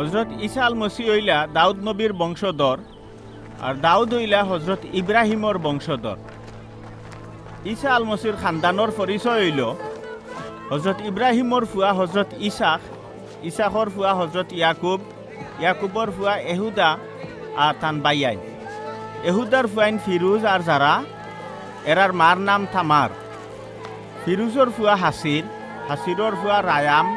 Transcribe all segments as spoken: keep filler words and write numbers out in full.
হজরত ঈসা আল মসি অইলা দাউদ নবীর বংশধর, আর দাউদ অইলা হজরত ইব্রাহিমর বংশধর। ঈসা আল মসির খানদানর পরিচয় অইলো হজরত ইব্রাহিমর ফুয়া হজরত ইসাক, ইসাকর ফুয়া হজরত ইয়াকুব, ইয়াকুবর ফুয়া এহুদা, আর তান ভাইয়াইন। এহুদার ফুয়াইন ফিরুজ আর জারা, এরার মার নাম তামার। ফিরুজর ফুয়া হাসির, হাসিরর ফুয়া রায়াম,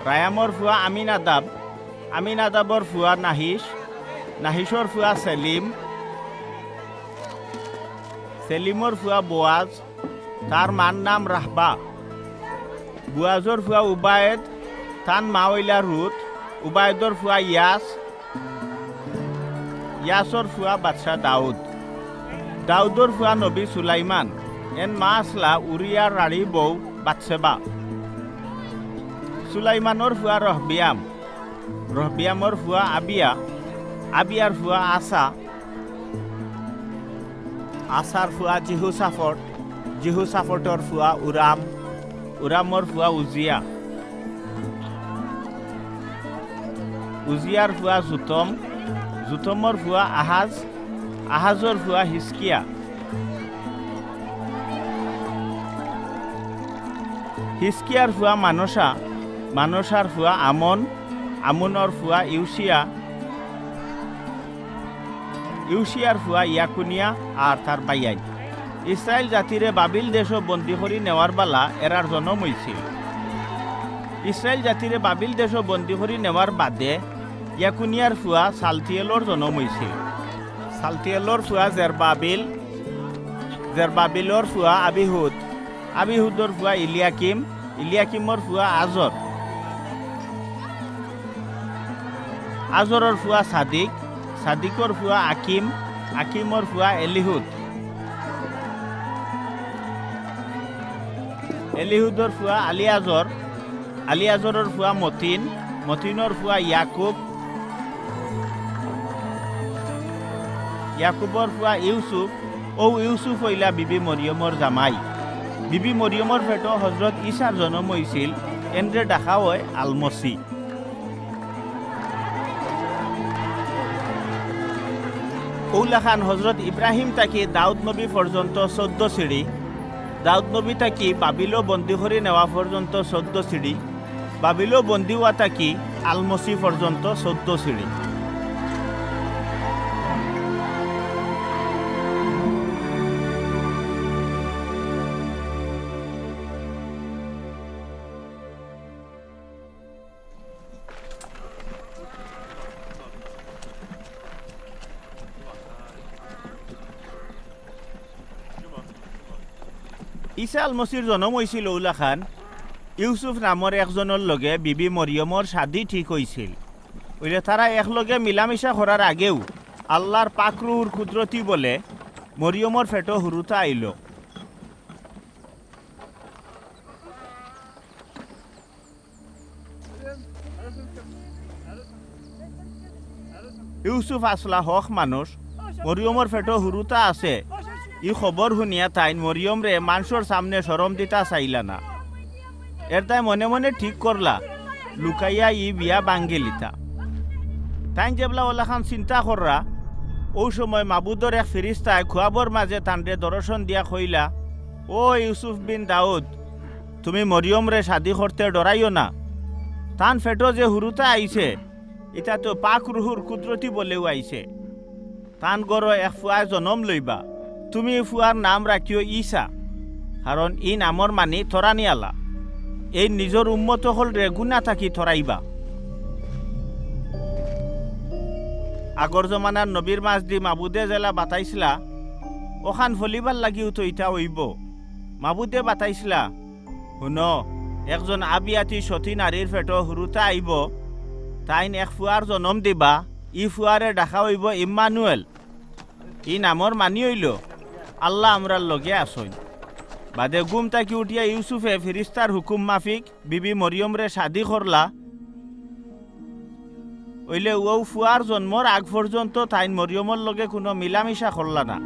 রায়ামর ফুয়া আমিনাদাব, আমিনাদাবর ফুয়া নাহিশ, নাহিশর ফুয়া সেলিম, সেলিমর ফুয়া বোয়াজ, তার মার নাম রাহবা। বোয়াজর ফুয়া উবায়েদ, তান মা অইলা রুত, উবায়েদর ফুয়া ইয়াস, ইয়াসর ফুয়া বাদশা দাউদ। দাউদর ফুয়া নবী সুলাইমান, এন মা আছলা উরিয়ার রাড়ি বউ বাতসেবা। সুলাইমানর ফুয়া রহবিয়াম, রহবিয়ামর ফুয়া আবিয়া, আবিয়ার ফুয়া আসা, আসার ফুয়া জিহুসাফট, জিহুসাফটর ফুয়া উরাম, উরামর ফুয়া উজিয়া, উজিয়ার ফুয়া জুতম, জুতমর ফুয়া আহাজ, আহাজর ফুয়া হিজকিয়া, হিজকিয়ার ফুয়া মানসা, মানসার ফুয়া আমন, আমনর ফুয়া ইউশিয়া, ইউশিয়ার ফুয়া ইয়াকুনিয়া আর তার ভাইয়াইন। ইসরাইল জাতিরে বাবিল দেশো বন্দী করি নেওয়ার বালা এরার জনম অইছিল। ইসরাইল জাতিরে বাবিল দেশো বন্দী করি নেওয়ার বাদে ইয়াকুনিয়ার ফুয়া সালতিয়েলর জনম অইছিল। সালতিয়েলর ফুয়া জেরবাবিল, জেরবাবিলর ফুয়া আবিহুদ, আবিহুদর ফুয়া ইলিয়াকিম, ইলিয়াকিমর ফুয়া আজর, আজরর ফুয়া সাদিক, সাদিকর ফুয়া আকিম, আকিমর ফুয়া এলিহুদ, এলিহুদর ফুয়া আলিয়াজর, আলিয়াজরর ফুয়া মতিন, মতিনর ফুয়া ইয়াকুব, ইয়াকুবর ফুয়া ইউসুফ, অউ ইউসুফ অইলা বিবি মরিয়মর জামাই। বিবি মরিয়মর পেটো হজরত ইসার জনম অইছিল, এনরে ডাকা অয় আলমসি। অউলাখান হজরত ইব্রাহিম থাকি দাউদ নবী পর্যন্ত চৌদ্দ সিঁড়ি, দাউদ নবী থাকি বাবিলো বন্দী করি নেওয়া পর্যন্ত চৌদ্দ সিঁড়ি, বাবিলো বন্দী অওয়া থাকি আলমসি পর্যন্ত চৌদ্দ সিঁড়ি। ইসা আলমসির জনম অইছিল অউলাখান, ইউসুফ নামর একজনর লগে বিবি মরিয়মর শাদি ঠিক অইছিল। অইলে তারা একলগে মিলামিশা করার আগেউ আল্লার পাক রুহুর কুদরতি বলে মরিয়মর পেটো হুরুতা আইলো। ইউসুফ আছলা হক মানুষ, মরিয়মর পেটো হুরুতা আছে, ই খবর হুনিয়া তাইন মরিয়মরে মানষর সামনে শরম দিতা চাইলা না। এরদায় মনে মনে ঠিক করলা, লুকাইয়া ই বিয়া ভাঙ্গিলিতা। তাইন যেবলা অলাখান চিন্তা কররা, অউ সময় মাবুদর এক ফিরিস্তায় খুয়াবর মাজে তানরে দরশন দিয়া কইলা, "ও ইউসুফ বিন দাউদ, তুমি মরিয়মরে শাদি করতে ডরাইও না। তান পেটো যে হুরুতা আইছে, ইতা তো পাক রুহুর কুদরতি বলেউ আইছে। তান গর্ভো এক ফুয়ায় জনম লইবা। তুমি ই ফুয়ার নাম রাখিও ইসা, কারণ ই নামর মানি তরানিআলা। এইন নিজর উম্মত অকলরে গুনা থাকি তরাইবা।" আগর জমানার নবীর মাজদি মাবুদে যেলা বাতাইছলা, অখান ফলিবার লাগিউ তো ইতা অইবো। মাবুদে বাতাইছলা, হুনো, একজন আবিয়াতি সতী নারীর পেটো হুরুতা আইবো, তাইন এক ফুয়ার জনম দিবা, ই ফুয়ারে ডাকা অইবো ইম্মানুয়েল। ই নামর মানি অইলো, আল্লা আমরার লগে আছইন। বাদে ঘুম থাকি উঠিয়া ইউসুফে ফিরিস্তার হুকুম মাফিক বিবি মরিয়মরে শাদি করলা। অইলে অউ ফুয়ার জন্মর আগ পর্যন্ত তাইন মরিয়মর লগে কুনু মিলামিশা করলা না।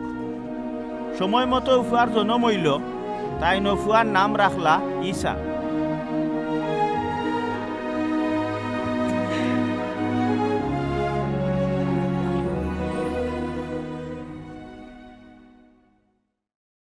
সময় মতো অউ ফুয়ার জনম অইলো, তাইন অউ ফুয়ার নাম রাখলা ইসা।